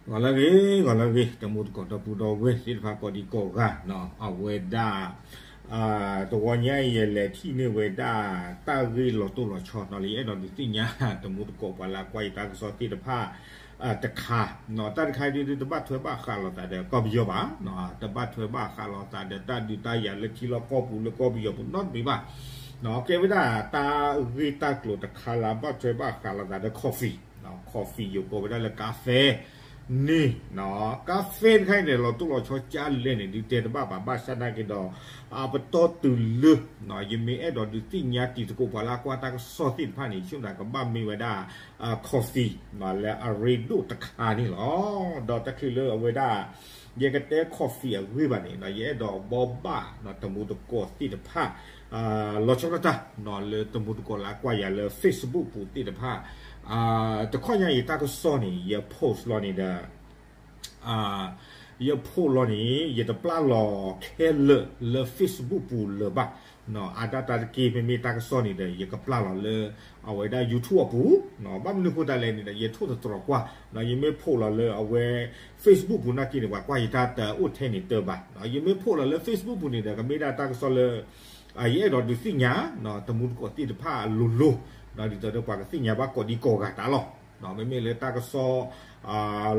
ဂီၤလၢအဂ့ၤ ဂီၤလၢအဂ့ၤ တမူတကိးဒီပုၢ်ဒီဝဲၢ်သ့ၣ်တဖၣ်ကိးဒံကိးဂၤနီၤ အဝဲဒၣ် တဝီညါအံၤ ယလဲၤထံၣ်န့ၢ်ဝဲဒၣ် တၢ်ဂ့ၢ်လီၤတိၢ်လီၤဆီနီၤ လၢယအဲၣ်ဒိးဒုးသ့ၣ်ညါ တမူတကိးပှၤလၢအကွၢ်ယတၢ်ကစီၣ်သ့ၣ်တဖၣ် တခါနီၤ တၢ်တခါဒ်တဘၣ်ထွဲဘၣ်ဃးလိာ်သးဒီးကီၢ်ပယီၤဘၣ် တဘၣ်ထွဲဘၣ်ဃးလိာ်သးဒီးတၢ်ဒုးတၢ်ယၤလၢထံလီၢ်ကီၢ်ပူၤလၢကီၢ်ပယီၤပူၤနီတမံၤဘၣ် ကဲဝဲဒၣ်တၢ်ဂ့ၢ်တၢ်ကျိၤတခါလၢအဘၣ်ထွဲဘၣ်ဃးလိာ်သးဒီး coffee, coffee ယိၤကိးဝဲဒၣ်လၢ ကါဖဲန့ၣ်, ကါဖဲတခါအံၤန့ၣ် လီၤတိၢ်လီၤဆီကၢ်လဲၣ်န့ၣ် ဒုးတဲတဘၣ်ဘၣ် ဘၣ်ဆၣ်သနာ်က့ဒီး အပတီၢ်တုၤလၢ ယမ့ၢ်အဲၣ်ဒိးဒုးသ့ၣ်ညါတံၤသကိးပှၤလၢအကွၢ်တၢ်ကစီၣ်သ့ၣ်တဖၣ်န့ၣ် ဆိကမိၣ်သးကဘၣ်မ့ၢ်ဝဲဒၣ် coffee လၢအရ့ဒိၣ်တခါန့ၣ်လီၤ. ဒီးတချုးလၢအဝဲဒၣ် ယကတဲ coffee အဂ့ၢ်ဘၣ်န့ၣ် ယအဲၣ်ဒိးဘိးဘၣ် တမူတကိးသ့ၣ်တဖၣ် လီၤဆီဒၣ်တၢ် လၢတမူတကိးလၢအကွၢ်ယၤလၢ Facebook ပူၤသ့ၣ်တဖၣ် တခီညါအံၤတၢ်ကစီၣ်န့ၣ် ယ post လီၤန့ၣ်ဒီး ယ post လီၤန့ၣ် ယတပျၢ်လီၤခဲလၢာ်လၢ Facebook ပူၤလၢၤဘၣ်. အဒၣ်တၢ်တက့ၢ် မ့မ့ၢ်တၢ်ကစီၣ်န့ၣ်ဒီး ယကပျၢ်လီၤလၢ အဝဲဒၣ် YouTube အပူၤ, ဘၣ်မနုၤဃိသတးလဲၣ်န့ၣ်ဒီး ယထိၣ်သတြီၤကွၢ်, ယမ့ၢ် post လီၤလၢအဝဲ Facebook ပူၤနာ်က့န့ၣ် ပှၤကွၢ်ယတၢ်တအိၣ်ထဲန့ၣ်တၢဘၣ်. ယမ့ၢ် post လီၤလၢ Facebook ပူၤန့ၣ်ဒီး ကမ့ၢ်ဒၣ်တၢ်ကစီၣ်လၢ ယအဲၣ်ဒိးဒုးသ့ၣ်ညါ တမူတကိးသ့ၣ်တဖၣ်အလိၤလိၤ ဒ်သိးဒီးပှၤကသ့ၣ်ညါဘၣ်ကိးဒံကိးဂၤတၢ်လီၤ. မ့မ့ၢ်လၢတၢ်ကစီၣ်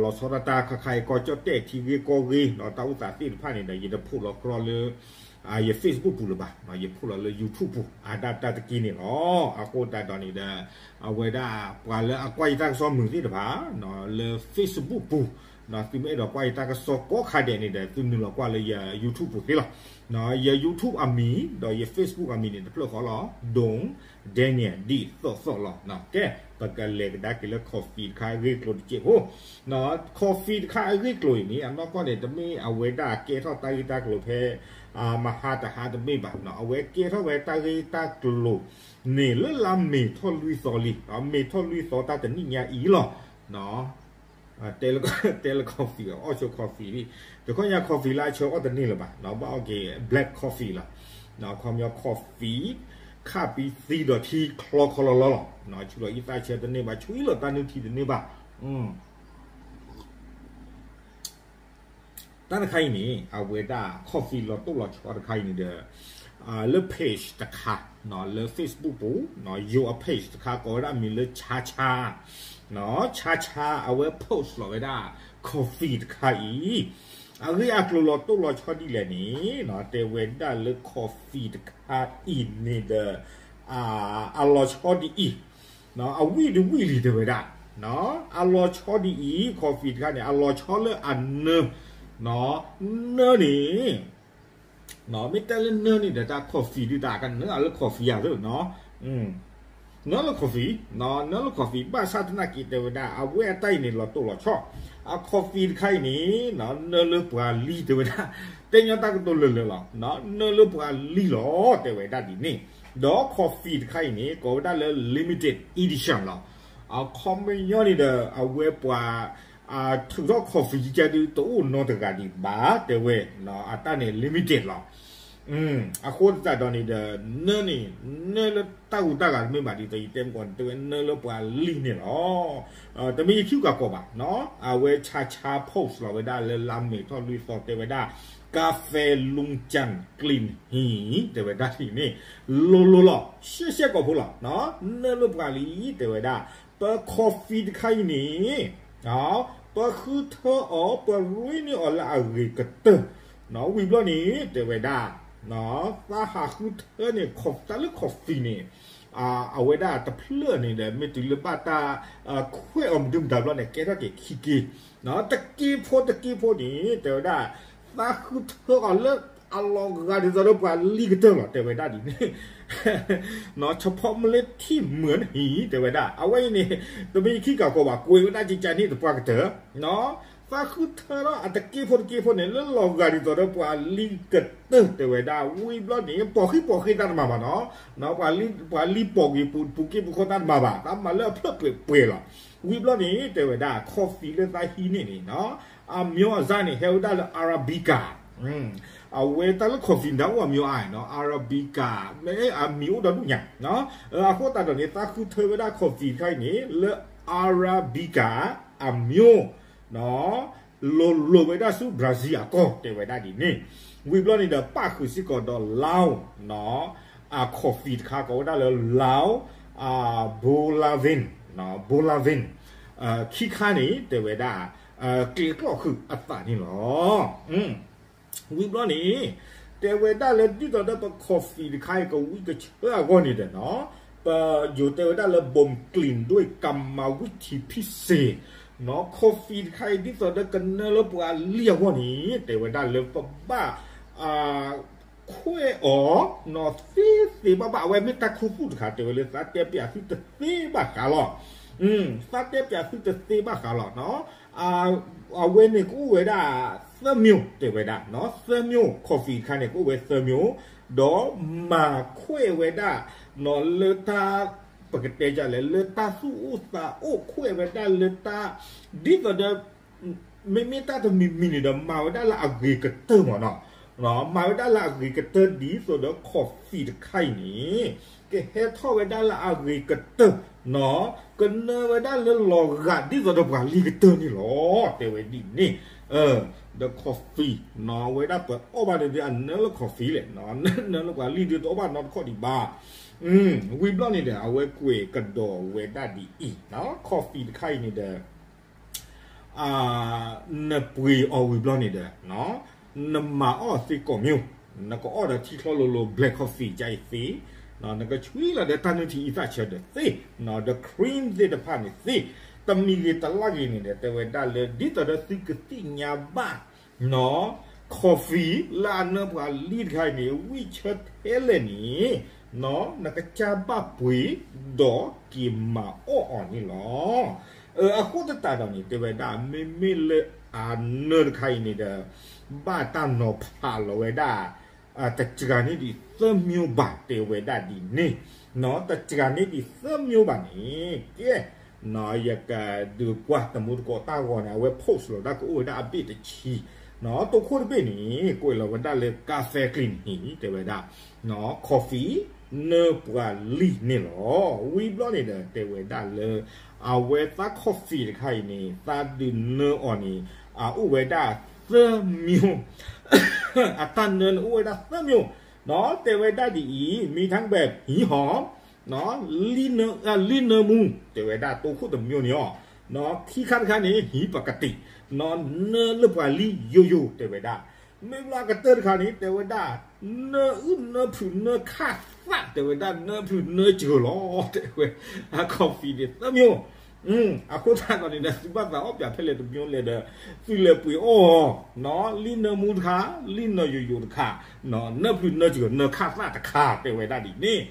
လီၤဆီဒၣ်တၢ်ခါခါအံၤ ကီၢ်ကၠီၣ်တဲၣ်ထံဂ့ၢ်ကီၢ်ဂ့ၢ် တၢ်အိၣ်သးသ့ၣ်တဖၣ်န့ၣ်ဒီး ယတ post လီၤကြီလၢ ယ Facebook ပူၤလၢၤဘၣ်, ယ post လီၤလၢ YouTube ပူၤ အဒၣ်တၢ်တက့ၢ်န့ၣ်လီၤ. အဃိသတးဒီးန့ၣ်ဒီး အဝဲဒၣ်ပှၤလၢအကွၢ်ယတၢ်ကစီၣ်မုာ်သ့ၣ်တဖၣ် လၢ Facebook ပူၤ သုမ့ၢ်အဲၣ်ဒိးကွၢ်ယတၢ်ကစီၣ်ကိးခါဒဲးန့ၣ်ဒီး သုနုာ်လီၤကွၢ်လၢယ YouTube ပူၤသ့လီၤ. ယ YouTube အမံၤ ဒီးယ Facebook အမံၤန့ၣ် တဖျၢၣ်ဃီလီၤ Dong Daniel ဒ်သိးသိးလီၤ. ကဲ ပကလဲၤကဒါက့ၤလၢ coffee တခါအဂ့ၢ်အကျိၤတစဲးဖိ coffee တခါအဂ့ၢ်အကျိၤအံၤန့ၣ် အနီၢ်ကီၢ်န့ၣ် တမ့ၢ်အဝဲဒၣ်ကဲထီၣ်တၢ်ဂ့ၢ်တၢ်ကျိၤဖဲ မဟါတဟါတမ့ၢ်ဘၣ်, အဝဲကဲထီၣ်ဝဲတၢ်ဂ့ၢ်တၢ်ကျိၤန့ၣ် လၢလါမ့ၤထီၣ်လွံၢ်သီလံ, မ့ၤထီၣ်လွံၢ်သီတၢ်တနံၣ်ညါအံၤလီၤ. တဲလၢ coffee အီၣ်ဆိ coffee လံ, တခီညါ coffee လၢအဆၢအီၣ်တန့ၢ်လၢၤဘၣ်, ဘၣ်အီၣ်က့ၤ black coffee လီၤ. ခီပညီ coffee ခါပံသံဒီးထံချီခီလီလီလီၤ, ဆူလီၤအံသၣ်ဆၢတန့ၢ်ဘၣ်, ဆူအံလီၤတၢ်နုၢ်ထံတန့ၢ်ဘၣ်. တၢ်တခါအံၤန့ၣ် အဝဲဒၣ် coffee လီၤတိၢ်လီၤဆီတခါအံၤန့ၣ်ဒီး လၢ page တခါ လၢ Facebook ပူၤ ယိၤအ page တခါ ကိးဝဲဒၣ်မံၤလၢ ဆါဆါ, ဆါဆါ အဝဲ post လီၤဝဲဒၣ် coffee တခါအံၤ အဂ့ၢ်အကျိၤလီၤတိၢ်လီၤဆီဒ်လဲၣ်န့ၣ် တဲဝဲဒၣ်လၢ coffee တခါအံၤန့ၣ်ဒီး အလီၤဆီဒ်အံၤ အဝံၣ်တဝံၣ်လံတဲဝဲဒၣ်, အလီၤဆီဒ်အံၤ coffee တခါန့ၣ် အလီၤဆီလၢအနၢ, နၢန့ၣ် မ့ၢ်တဲလၢနၢန့ၣ်ဒီး တၢ် coffee ဒုးတၢ်ကနၢအလၢ coffee ယၤသ့ၣ်နီၤ, နၢလၢ coffee, နၢလၢ coffee ဘၣ်ဆၣ်သနာ်က့တဲဝဲဒၣ် အဝဲအတၢ်အံၤန့ၣ် လီၤတိၢ်လီၤဆီ, အ coffee တခါအံၤန့ၣ် နၢလၢပှၤလံတဲဝဲဒၣ်, တဲညီတၢ်ကတိၤလၢာ်လၢာ်လီၤ, နၢလၢပှၤလံလီၤ တဲဝဲဒၣ်ဒ်န့ၣ်, ဒီး coffee တခါအံၤန့ၣ် ကိးဝဲဒၣ်လၢ limited edition လီၤ. အခီပညီန့ၣ်ဒီး အဝဲပှၤ ထုးထီၣ် coffee ကဒုးတအိၣ်နီတဂၤဒံးဘၣ် တဲဝဲ, အတၢ်န့ၣ် limited လီၤ. အဃိသတးဒီးန့ၣ်ဒီး နၢန့ၣ် နၢလၢတၢ်ဂူၤတၢ်ဂၤတမ့ၢ်ဘၣ်ဒ်သိးယတဲမ့ၢ်ကီးန့ၣ် တဲဝဲနၢလၢပှၤလံန့ၣ်လီၤ. တမ့ၢ်ယခံကးကီးဘၣ်, အဝဲဆါဆါ post လီၤဝဲဒၣ်လၢလါမ့ၤထီၣ်လွံၢ်သီတဲဝဲဒၣ် ကါဖဲလူကၠၢ် clean ဟံၣ် တဲဝဲဒၣ်ဒ်န့ၣ် လိၤလိၤလီၤ ရှဲရှဲကိာ်ဖိလီၤ. နၢလၢပှၤလံတဲဝဲဒၣ် ပ coffee တခါအံၤန့ၣ် ပဃုထၢအီၤ ပရ့န့ၢ်အီၤလၢအဂ့ၤကတၢၢ်, ဝံၤဘျီန့ၣ် တဲဝဲဒၣ် သးဟးဃုထၢန့ၣ် တၢ်လၢ coffee န့ၣ် အဝဲဒၣ်တဖျၢၣ်န့ၣ်ဒီး မ့ၢ်တုၤလၢဘၣ်တၢ်ခွဲးအီၤမနုၤမတၤဘျီန့ၣ် ကဲထီၣ်က့ၤခံက့, တက့ဖိတက့ဖိန့ၣ် တဲဝဲဒၣ် သးဃုထၢအီၤလၢအလီၤဂာ်ဒ်သိးဒီးပှၤလံကတၢၢ်လီၤ တဲဝဲဒၣ်ဒ်န့ၣ် ဆဖီမလ့ထံၣ်မုာ်နဟံၣ် တဲဝဲဒၣ် အဝဲအံၤန့ၣ် တမ့ၢ်ယခံကးကီးဘၣ် ကွဲးဝဲဒၣ်ကကန့ၣ်သပှၢ်ကတၢၢ်, သးဃုထၢဒီးအတက့ဖိတက့ဖိန့ၣ် လၢလီၤဂာ်ဒ်သိးဒီးပှၤလံကတၢၢ် တဲဝဲဒၣ် ဝံၤဘျီန့ၣ် ပိာ်ဃံပိာ်ဃ့သးတမၤဘၣ်နီၤ, ပှၤလံပိာ်က့ၤပူၤက့ၤပူၤဃီသးတမၤဘၣ် သးမၤလၢအဖျၢၣ်ပှဲၤပှဲၤလီၤ. ဝံၤဘျီန့ၣ် တဲဝဲဒၣ် coffee လၢသးဟံးန့ၢ်န့ၣ် အမံၤအစၢ်န့ၣ် ဟဲဝဲဒၣ်လၢ Arabica အဝဲတၢ်လၢ coffee န့ၣ် အိၣ်အမံၤအါနီၤ Arabica မ့ၢ်အမံၤအိၣ်ဒီဒူၣ်ညါ, အဃိသတးဒီးန့ၣ် သးဃုထၢဝဲဒၣ် coffee တခါအံၤန့ၣ် လၢ Arabica အမံၤ လိၤလိၤဝဲဒၣ်ဆူ Brazil အကီၢ် တဲဝဲဒၣ်ဒ်န့ၣ်, ဝံၤဘျီန့ၣ်ဒီး ပၣ်ဃုာ်စ့ၢ်ကီးဒီး Lao နီၤ အ coffee တခါ ကိးဝဲဒၣ်လၢ Lao အ Bolaven, Bolaven ခံခါန့ၣ် တဲဝဲဒၣ် ကျဲၤကျီၣ်ဃုာ်အသးန့ၣ်လီၤ. ဝံၤဘျီန့ၣ် တဲဝဲဒၣ်လၢ ဒ်သိးဒီးပ coffee တခါအံၤ ကဝံၣ်ကဆၢအဂီၢ်န့ၣ်ဒီးနီၤ, ပယိၤတဲဝဲဒၣ်လၢ บ่มกลิ่นด้วยกรรมวิธีพิเศษ နီၤ coffee တခါအံၤ ဒ်သိးဒီးကနၢလၢပှၤလံၢ်အဂီၢ်န့ၣ် တဲဝဲဒၣ်လၢပဘၣ် ခွဲးအီၤ နီၤ သ့သ့ဘၣ်ဘၣ် အဝဲမ့ၢ်တၢ်ခူသူၣ်တခါ တဲဝဲလၢ သးတဲပျးသုတသ့ဘၣ်ဃးလီၤ. သးတဲပျးသုတသ့ဘၣ်ဃးလီၤနီၤ. အဝဲန့ၣ်ကအိၣ်ဝဲဒၣ် သၢမျိုး တဲဝဲဒၣ်နီၤ, သၢမျိုး coffee တခါန့ၣ် ကအိၣ်ဝဲသၢမျိုး, ဒီးမၤခွဲးဝဲဒၣ်နီၤ လၢတၢ် ပကတဲဒ်လဲၣ် လၢတၢ်သူၣ်အိၣ်သးအိၣ် ခွဲးဝဲဒၣ်လၢတၢ် ဒ်သိးဒီး မ့မ့ၢ်တၢ်တမံၤမံၤန့ၣ်ဒီး မၤဝဲဒၣ်လၢအဂ့ၤကတၢၢ်မ့ၢ်နီၤ, မၤဝဲဒၣ်လၢအဂ့ၤကတၢၢ် ဒ်သိးဒီး coffee တခါအံၤန့ၣ် ကဟဲထီၣ်ဝဲဒၣ်လၢအဂ့ၤကတၢၢ်နီၤ, ကနၢဝဲဒၣ်လၢလီၤဂာ်ဒ်သိးဒီးပှၤလံၢ်ကတၢၢ်န့ၣ်လီၤ. တဲဝဲဒ်န့ၣ် ဒီး coffee နီၤ အဝဲဒၣ်ပအီၣ်ဘၣ်န့ၣ်ဒီး အနၢလၢ coffee လဲၣ်, နၢလၢပှၤလံၢ်ဒုးတအီၣ်ဘၣ်နီတခီၣ်ဒံးဘၣ်. ဝံၤဘျီန့ၣ်ဒီး အဝဲကွဲးကဒီးဝဲဒၣ်ဒ်အံၤ, coffee တခါအံၤန့ၣ်ဒီး နပှ့ၤအီၤဝံၤဘျီန့ၣ်ဒီး နမၤအီၣ်သ့ကိးမံၤ, နကအီၣ်ဒီးထံချီလိၤလိၤ black coffee ကအံၤသ့, နကဆွံလီၤဒီးတၢ်နုၢ်ထံအံသၣ်ဆၢဒီးသ့, ဒီး cream သ့ၣ်တဖၣ်န့ၣ်သ့, တမံၤဂ့ၤတလါဂ့ၤန့ၣ်ဒီး တဲဝဲဒၣ်လၢ ဒ်သိးဒီးသုကသ့ၣ်ညါဘၣ် နီၤ coffee လၢအနၢပှၤလံၢ်တခါအံၤန့ၣ် ဝံၣ်ဆၢထဲလဲၣ်န့ၣ် နကစၢ်ဘၣ်ပှ့ၤ ဒီးက့ၤမၤအီၣ်အီၤန့ၣ်လီၤ. အဃိသတးဒီးန့ၣ် တဲဝဲဒၣ် မ့မ့ၢ်လၢအနၢတခါအံၤန့ၣ်ဒီး ဘၣ်တၢ်နီၤဖးလီၤဝဲဒၣ် တစှၤန့ၢ်ဒံးသၢမျိုးဘၣ် တဲဝဲဒၣ်ဒ်န့ၣ်, တစှၤန့ၢ်ဒံးသၢမျိုးဘၣ်န့ၣ် ကဲ ယကဒုးကွၢ်တမူတကိးတၢ်ဂီၤန့ၣ် အဝဲ post လီၤဒၣ်ကအိၣ်ဝဲဒၣ်အဘ့ၣ်တဆံ, တိခိၣ်တဘ့ၣ်န့ၣ် ကွဲးလီၤဝဲဒၣ်လၢ ကါဖဲကျ့နံၤ တဲဝဲဒၣ် coffee နၢပှၤလံၢ်န့ၣ်လီၤ. ဝံၤဘျီန့ၣ်ဒီး တဲဝဲဒၣ်လၢ အဝဲသး coffee တခါအံၤန့ၣ် သးဒုးနၢအီၤန့ၣ် အအိၣ်ဝဲဒၣ်သၢမျိုး, အတၢ်နၢန့ၣ်အိၣ်ဝဲဒၣ်သၢမျိုး, တဲဝဲဒၣ်ဒ်အံၤ မံထၣ်ဘဲး ဟံၣ်ဟီ လံၢ်နၢမူ တဲဝဲဒၣ်တိခိၣ်တမျိုးန့ၣ်အီၤ, ခံခါတခါန့ၣ် ဟံၣ်ပကတံး နၢလၢပှၤလံၢ်ယိာ်ယိာ် တဲဝဲဒၣ်, မ့ၢ်ဘျီအကတၢၢ်တခါန့ၣ် တဲဝဲဒၣ် နၢအုၣ်နၢဖုးနၢခၣ်သၣ် တဲဝဲဒၣ် နၢဖုးနၢစှၤလီၤ တဲဝဲ, အ coffee န့ၣ်သၢမျိုး, အဃိသတးဒီးန့ၣ်ဒီး သုဘၣ်သးအီၣ်ပၠးဖဲလဲၣ်တမျိုးလဲၣ်ဒီး သုလဲၤပှ့ၤအီၣ် လံၢ်နၢမူတခါ, လံၢ်နၢယိာ်ယိာ်တခါ, နၢဖုးနၢစှၤ နၢခၣ်သၣ်တခါ တဲဝဲဒၣ်ဒ်န့ၣ်,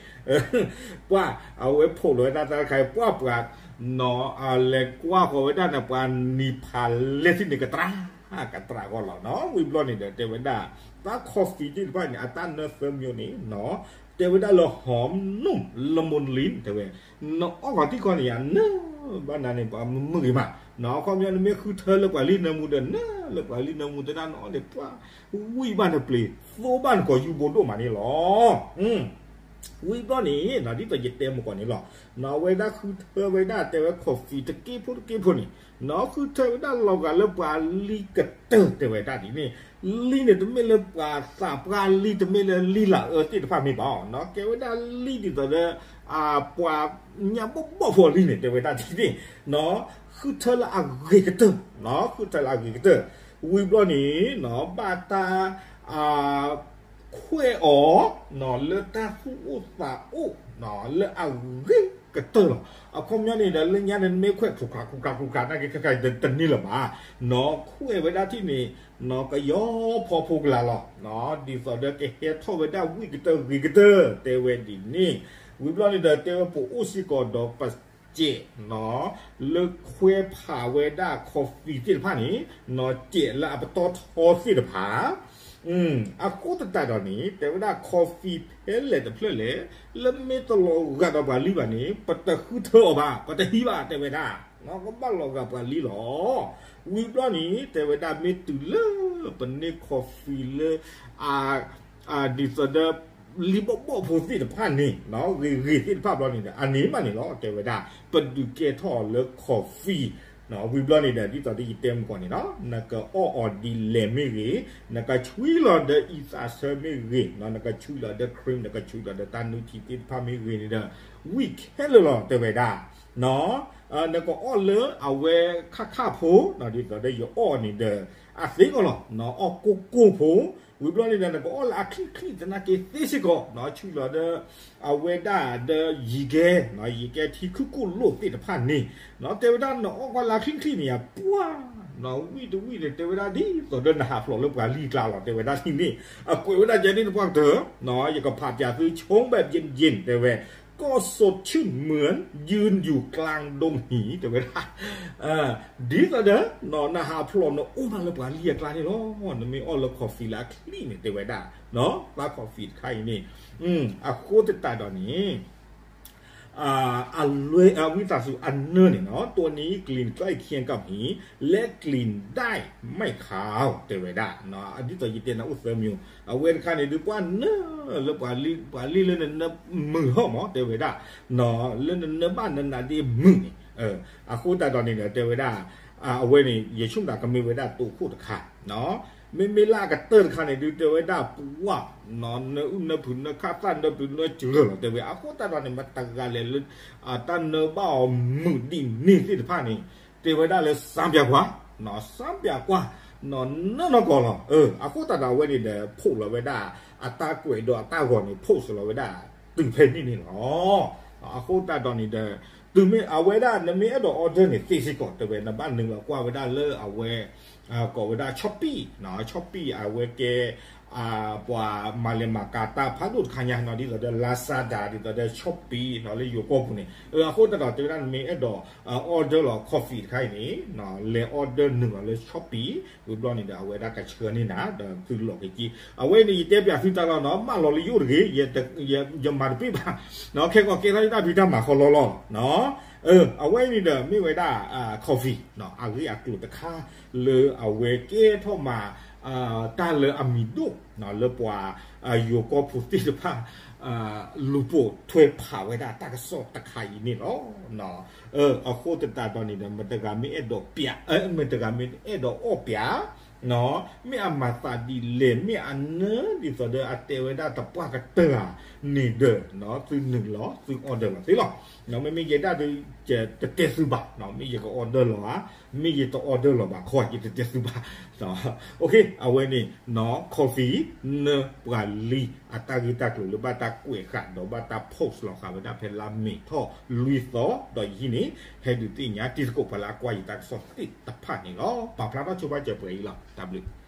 ပှၢ် အဝဲဖိးလီၤဝဲဒၣ်တၢ်တခါအံၤ ပှၢ်ပှၤ လဲၤကွၢ်ဃီၤဝဲဒၣ်န့ၣ် ပှၤနံၤဖးလဲၢ်ထံၣ်န့ၣ် ကတြၢ် ကတြၢ်ဂီၢ်လီၤနီၤ. ဝံၤဘျီန့ၣ်ဒီး တဲဝဲဒၣ် တၢ် coffee သ့ၣ်တဖၣ်န့ၣ် အတၢ်နၢသၢမျိုးန့ၣ်နီၤ, တဲဝဲဒၣ်လၢ ဟီၣ်နူၣ် လမူလံ တဲဝဲ, နအီၣ်ဂီၤထံၣ်ခီန့ၣ် ယနၢဘၣ်နၤန့ၣ် ပှၤမုာ်ဂ့ၤမးနီၤ, အခီပညီနမ့ၢ်ဃုထၢလၢပှၤလံၢ်နၢမူဒီး နၢလၢပှၤလံၢ်နၢမူသဒၣ် နအီၣ်န့ၣ် ပှၢ် ဝံၣ်ဘၣ်နပျ့ၤ သိဘၣ်နကိာ်ယူဘိဒိၣ်မးန့ၣ်လီၤ. ဝံၤဘျီန့ၣ် ဒ်သိးယတဲမုၢ်ကီၢ်န့ၣ်လီၤ, အဝဲဒၣ်ဃုထၢဝဲဒၣ် တဲဝဲ coffee တက့ၢ်ဖိတက့ၢ်ဖိန့ၣ် ဃုထၢဝဲဒၣ်လီၤဂာ်လၢပှၤလံၢ်ကတၢၢ် တဲဝဲဒၣ်ဒ်န့ၣ်, လံၢ်န့ၣ် တမ့ၢ်လၢပှၤသးပှၢ်လံၢ် တမ့ၢ်လၢလံၢ်လၢအအၢသ့ၣ်တဖၣ်မ့ၢ်ဘၣ်, ကဲဝဲဒၣ်လံၢ်ဒ်သိးလၢ ပှၤညါဘီၣ်ဘီၣ်ဖိလံၢ်န့ၣ် တဲဝဲဒၣ်ဒ်န့ၣ်, ဃုထၢလၢအဂ့ၤကတၢၢ်, ဃုထၢလၢအဂ့ၤကတၢၢ်, ဝံၤဘျီန့ၣ် ဘၣ်တၢ် ခွဲးအီၤ လၢတၢ်သူၣ်အိၣ်သးအိၣ် လၢအဂ့ၤကတၢၢ်လီၤ. အခီပညီန့ၣ်ဒီး လၢညါန့ၣ် နမ့ၢ်ခွဲး ခူးခူးခူးခူးခူး နကဲခဲခဲအံၤတန့ၢ်လၢၤဘၣ်, ခွဲးဝဲဒၣ်ထံၣ်န့ၣ် ကယီဖီဖိကလာ်လီၤ, ဒ်သိးဒီးကဟဲထီၣ်ဝဲဒၣ်ဝံၣ်ကတၢၢ်ဂ့ၤကတၢၢ် တဲဝဲဒ်န့ၣ်, ဝံၤဘျီန့ၣ်ဒီး တဲဝဲပအိၣ်စ့ၢ်ကီးဒီးပစဲး လၢခွဲးဖးဝဲဒၣ် coffee သ့ၣ်တဖၣ်န့ၣ် စဲးလၢအပတီၢ်ထီသ့ၣ်တဖၣ်, အဃိသတးဒီးန့ၣ် တဲဝဲဒၣ် coffee ဖဲလဲၣ်တဖျၢၣ်လဲၣ် လၢမ့ၢ်တလီၤဂာ်ဒီးပှၤလံၢ်ဘၣ်န့ၣ် ပတဃုထၢအီၤဘၣ် ပတဟံးဘၣ် တဲဝဲဒၣ်, ကဘၣ်လီၤဂာ်ပှၤလံၢ်လီၤ. ဝံၤဘျီန့ၣ် တဲဝဲဒၣ်မ့ၢ်တုၤလၢပန့ၢ် coffee လၢ ဒ်သိးဒီး လံၢ်ဘီၣ်ဘီၣ်ဖိသ့ၣ်တဖၣ်န့ၣ် ဂ့ၤဂ့ၤသ့ၣ်တဖၣ်ဘျီန့ၣ်ဒီး အန့ၣ်မးန့ၣ်လီၤ တဲဝဲဒၣ် ပဒုးကဲထီၣ်အီၤလၢ coffee ဝံၤဘျီန့ၣ်ဒီး ဒ်သိးဒီးယတဲမုၢ်ကီၢ်န့ၣ်လီၤ, နကအီၣ်အီၤဒ်လဲၣ်မ့ၢ်ဂ့ၤ, နကဆှံလီၤဒီးအံသးဆၢမ့ၢ်ဂ့ၤ, နကဆှံလီၤဒီး cream, နကဆှံလီၤဒီးတၢ်နုၢ်ထံသ့ၣ်တဖၣ်မ့ၢ်ဂ့ၤန့ၣ်ဒီး ဝံၣ်ခဲလၢာ်လီၤ တဲဝဲဒၣ်. နကအီၣ်လၢအဝဲခါခါဖိ, ဒ်သိးဒီးယအီၣ်န့ၣ်ဒီး အသ့ကီးလီၤ, နအီၣ်ကိၢ်ကိၢ်ဖိ, ဝံၤဘျီန့ၣ်ဒီး နကအီၣ်လၢအချံၣ်ချံၣ်သနာ်က့သ့စ့ၢ်ကီး, ဆှံလီၤဒီး အဝဲဒၣ်ဒီးယံၤကဲ, ယံၤကဲထံခုၣ်ကိၣ်လိၣ်သ့ၣ်တဖၣ်န့ၣ်, တဲဝဲဒၣ်နအီၣ်ကွၢ်လၢအချံၣ်ချံၣ်န့ၣ်ယၤ ပှၢ်, ဝံၣ်တဝံၣ်န့ၣ် တဲဝဲဒၣ်ဒ်သိးဒီးနဟးဖျိးလၢပှၤလံၢ်ကျါလီၤ တဲဝဲဒၣ်ဒ်န့ၣ်, အကွဲးဝဲဒၣ်ကဲဒ်န့ၣ်ပှၢ်ကတၢၢ်, ယကဖးပၠးသု ဆိမိၣ်ဘၣ်ယ့ၢ်ယ့ၢ် တဲဝဲ ก็สดชื่นเหมือนยืนอยู่กลางดงหิน တဲဝဲဒၣ် ဒ်သိးဒီး နဟးဖျိးနအိၣ်မးလၢပှၤလံၢ်အကျါန့ၣ်လီၤ. နမ့ၢ်အီၣ်လၢ coffee လၢအချံၣ်န့ၣ် တဲဝဲဒၣ်, သး coffee တခါအံၤန့ၣ်, အဃိသတးဒီးန့ၣ် အလွဲၢ်အဝံသးစူၤအနၢန့ၣ်နီၤ ตัวนี้กลิ่นใกล้เคียงกับหิน และกลิ่นได้ไม่คาว တဲဝဲဒၣ်, ဒ်သိးယတဲနၤအိၣ်သၢမံၤ, အဝဲတခါန့ၣ်ဒုး ပှၤနၢလၢ ပှၤလံၢ်လၢနနၢမုာ်ဟီၣ်မး တဲဝဲဒၣ်, လၢနနၢဘၣ်နနးဒ်မုာ်န့ၣ်, အဃိသတးဒီးန့ၣ်ဒီး တဲဝဲဒၣ်, အဝဲန့ၣ် ယဆိကမိၣ်သးကမ့ၢ်ဝဲဒၣ်တိခိၣ်တခါ မ့မ့ၢ်လၢအကတၢၢ်တခါန့ၣ်ဒုး တဲဝဲဒၣ်ပဝၢ်, နအုၣ်နၢဖုးနၢခၣ်သၣ်နၢပျုၤနၢစှၤလီၤ တဲဝဲ, အဃိသတးဒီးန့ၣ် မတၤတဂၤလဲၣ်လၢ တၢ်နၢဘၣ်အီၤမုာ်ဒ်န့ၣ်သ့ၣ်တဖၣ်န့ၣ်, တဲဝဲဒၣ်လၢ စမ်းပြကွၢ်, စမ်းပြကွၢ်, နနၢနီၢ်ကီၢ်လီၤ. အဃိသတးဒီးအဝဲန့ၣ်ဒီး post လီၤဝဲဒၣ် အတၢ်ကွဲးဒီးအတၢ်ဂီၤန့ၣ် post လီၤဝဲဒၣ် တုၤဖဲန့ၣ်န့ၣ်လီၤ. အဃိသတးဒီးန့ၣ်ဒီး တုၤမ့ၢ်အဝဲဒၣ် နမ့ၢ်အဲၣ်ဒိး order န့ၣ်သ့စ့ၢ်ကီး တဲဝဲ နဘၣ်နုာ်လီၤကွၢ်ဝဲဒၣ်လၢအဝဲ ကိးဝဲဒၣ် Shopee, Shopee အဝဲကဲ ပှၤမၤလဲၤမၤကၤတၢ်ဖးဒိၣ်တခါညါနီၤ ဒ်သိးဒီး Lazada ဒ်သိးဒီး Shopee နီၤ လၢယိၤကီၢ်ပူၤန့ၣ်, အဃိသတးဒီးတဲဝဲဒၣ် နမ့ၢ်အဲၣ်ဒိး order လီၤ coffee တခါအံၤန့ၣ်, လဲၤ order နုာ်လီၤလၢ Shopee ဝံၤဘျီန့ၣ်ဒီး အဝဲဒၣ်ကဆှၢန့ၢ်နၤ ဒီးသုလီၤက့ၤက့ၤ, အဝဲန့ၣ် ယတဲပၠးသုတၢ်လီၤနီၤ မၢလီၤလၢယအိၣ်တဂ့ၤ, ယမၤတပ့ၢ်ဘၣ်, ခဲကီးကဲထီၣ်ယတၢ်ဖံးတၢ်မၤဃီလီၤလီၤ. အဝဲန့ၣ်ဒီးမ့ၢ်ဝဲဒၣ် coffee အဂ့ၢ်အကျိၤတခါ လၢအဝဲကဲထီၣ်မး တၢ်လၢအမံၤဒိၣ် လၢပှၤယိၤကီၢ်ဖိသ့ၣ်တဖၣ် လူၤပိာ်ထွဲဖးဝဲဒၣ်တၢ်ကစီၣ်တခါအံၤန့ၣ်လီၤ. အဃိသတးဒီးန့ၣ်ဒီး မတဂၤမ့ၢ်အဲၣ်ဒိးပၠး, မတဂၤမ့ၢ်အဲၣ်ဒိးအီၣ်ပၠး မ့ၢ်အမၤသးဒ်လဲၣ် မ့ၢ်အနၢဒ်သိးဒီးအတဲဝဲဒၣ်တပှၢ်ကတၢၢ်ဧါန့ၣ်ဒီး သုနုာ်လီၤ သု order လီၤသ့လီၤ. မ့မ့ၢ်ယဲဒၣ်ဒီး ယတတဲသုဘၣ်, မ့ၢ်ယက order လီၤဧါ, မ့ၢ်ယတ order လီၤဘၣ်ခီ ယတတဲသုဘၣ်. အဝဲန့ၣ် coffee နၢပှၤလံၤအတၢ်ဂ့ၢ်တၢ်ကျိၤလၢဘၣ်တၢ်ကွဲးဃာ်ဒီးဘၣ်တၢ် post လီၤဃာ်ဝဲဒၣ်ဖဲလါမ့ၤထီၣ်လွံၢ်သီ ဒီးယဟံၣ်န့ၣ် ဟဲဒုးသ့ၣ်ညါတံၤသကိးပှၤလၢအကွၢ်ယတၢ်ကစီၣ်သ့ၣ်တဖၣ်န့ၣ်လီၤ. ပာ်ဖျါထီၣ်ဆိပာ်စၢၤပှဲၤအံၤလီၤ. တၢ်ဘျုး